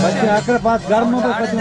بچے آکر پاس گرم ہو بس۔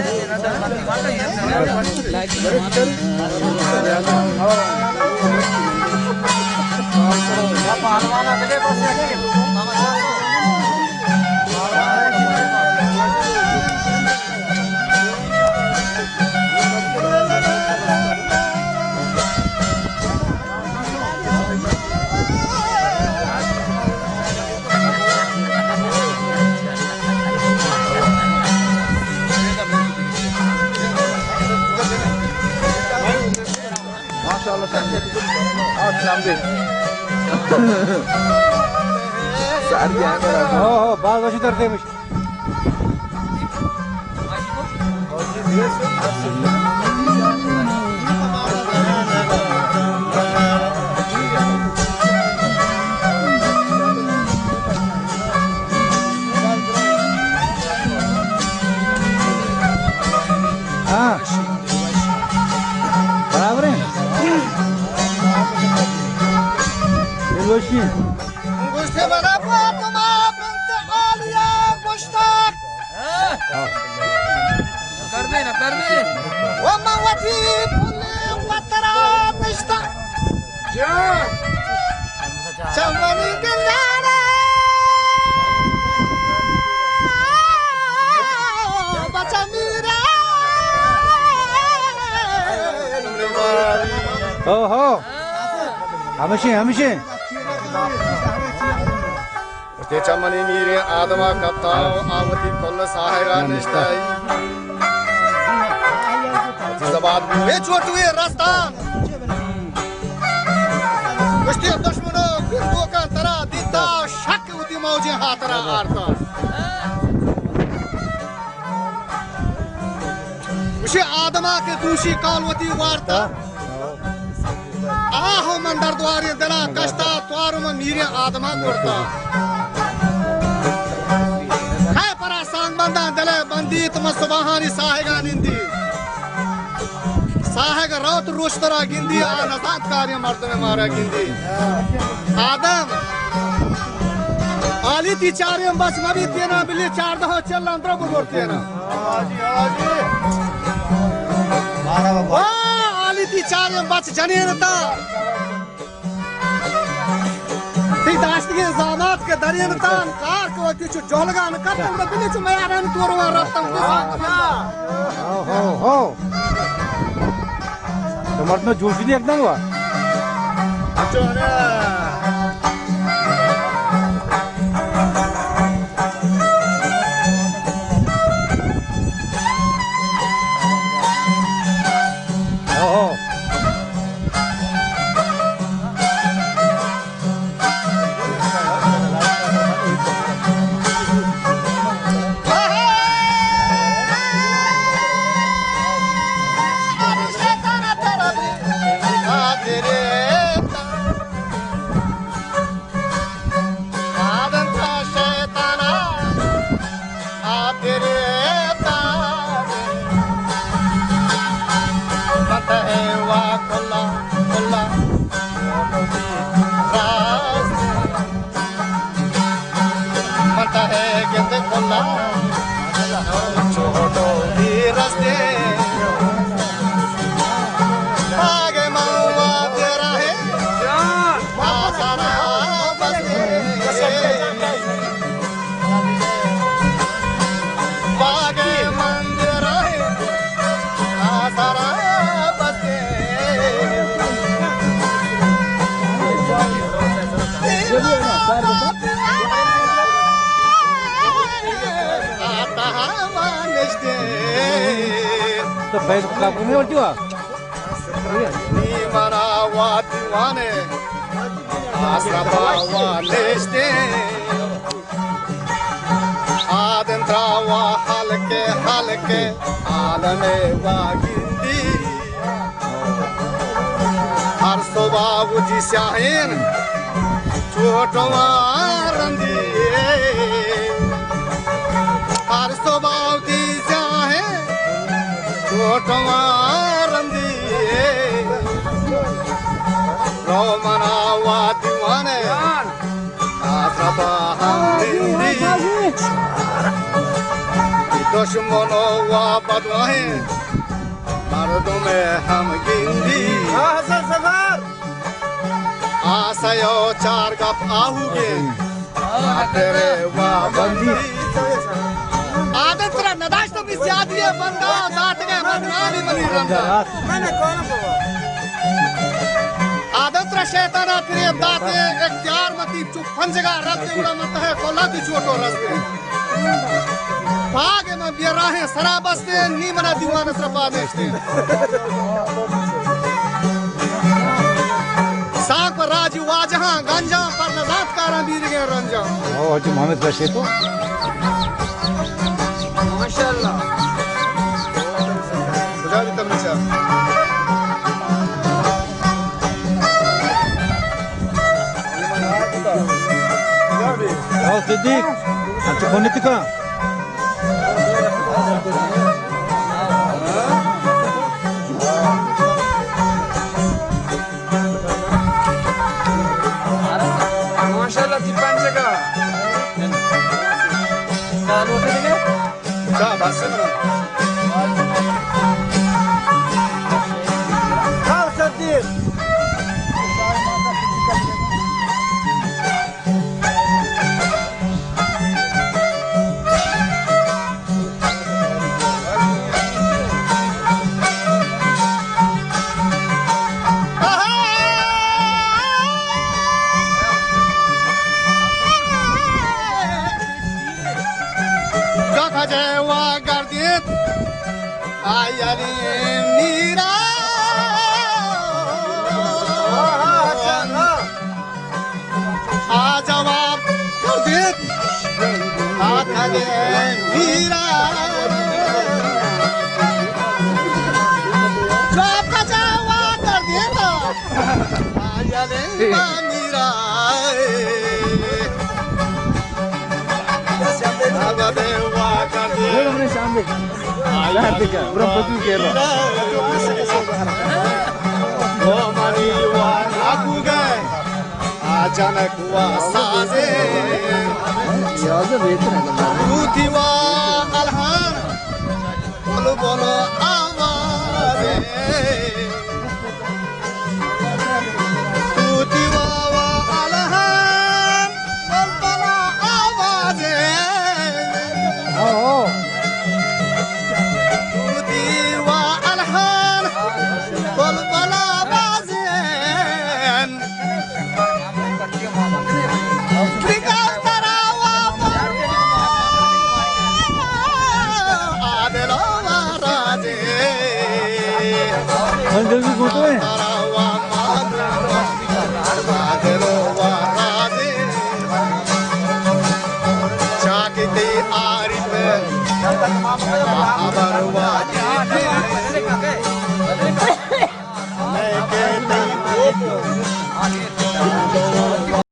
ماشاءاللہ، شام دے۔ آ، شام دے۔ سار جان۔ ہو، ہو، باز وشی ترتے مش۔ ہاں۔ برابر ہیں؟ دلوشی۔ گوشتے بنا فاطمہ بنت عالیہ گوشتا۔ کر دے نا، کر دے۔ و من وتی پل وترا نشتا۔ جان۔ چمنی گنگاڑے۔ بچا میرا۔ اوہو۔ ہمیشہ، ہمیشہ۔ وتی چمنی میریں آدما کپتا و آ وتی پل ساہگا نشتائی۔ وتی زبان بوئے چوٹوئے رستا۔ گوشتی دشمنو گردوکاں ترا دیتا، شک وتی موجیں ہاترا آرتا۔ گوشی آدما کہ دوشی کال وتی وارتا۔ آہ من دردواریں دلا کشتا، توار من میریں آدما کرتا۔ کئے پرا سانگ بنداں دلے بندیت، من صباحانی ساہگا نندی۔ ساہگ روت روشترا گندی، آ نزانت کاریں مردم مارا گندی۔ آدم، آلی تی چاریں بس مبی تینا بلی چاردہ و چل اندرا بگور تینا۔ واہ، آلی تی چاریں بچ جنین تا۔ تی داشتگیں زامات کہ درین تا، کار کہ وتی چو جولگان کتن، بلے چو میاران توروان رفتن۔ ہو، ہو، ہو۔ تو مردم جوشی دی یک دنگ وا۔ اوہو۔ تو بیت کاپو میں اٹھتی ہوا۔ نی منا وا دیوانے آسرا باوا نشتے۔ آدم ترا وا ہلکے ہلکے عالم وا گندی۔ ہر صبح وتی سیاہیں چوٹواں رندی۔ ہر صبح وتی سیاہیں چوٹواں رندی۔ رو منا وا دیوانے آسرا باہا نندی۔ دشمن و بدواہیں مردم ہم گندی۔ ہاں، حسن سفر۔ آ سیو چار گپ آہوگیں۔ آدت را نداشت، بی زیادی بندہ داتگے بدنامی منی رندا۔ آدت را شیطانا فریب داتے، اختیار متی چپ پنجگا رستے، گڑا من تہے کولا دی چوٹو رستے۔ پاگ من بیا راہیں سرا بستے، نی منا دیوان سرا پا نشتے۔ ساک پر راجی واجہاں گنجاں، پر نزانت کاراں دیدگیں رنجاں۔ او حاجی محمد بشیر تو۔ ماشاءاللہ۔ کجا بھی تم نشا۔ او صدیق، انت کونی تکا؟ ماشاءاللہ، تی پنجگا۔ جا کجے وا گردیت آیانی میرا۔ آ جواب گردیت آتھگے میرا۔ جواب کا جواب گردیت آیانی میرا۔ آجنک وا سازے، روتی وا الہان، بلبل آوازے۔ توتی وا وا الہان، بلبل آوازے۔ توتی وا الہان، بلبل آوازے۔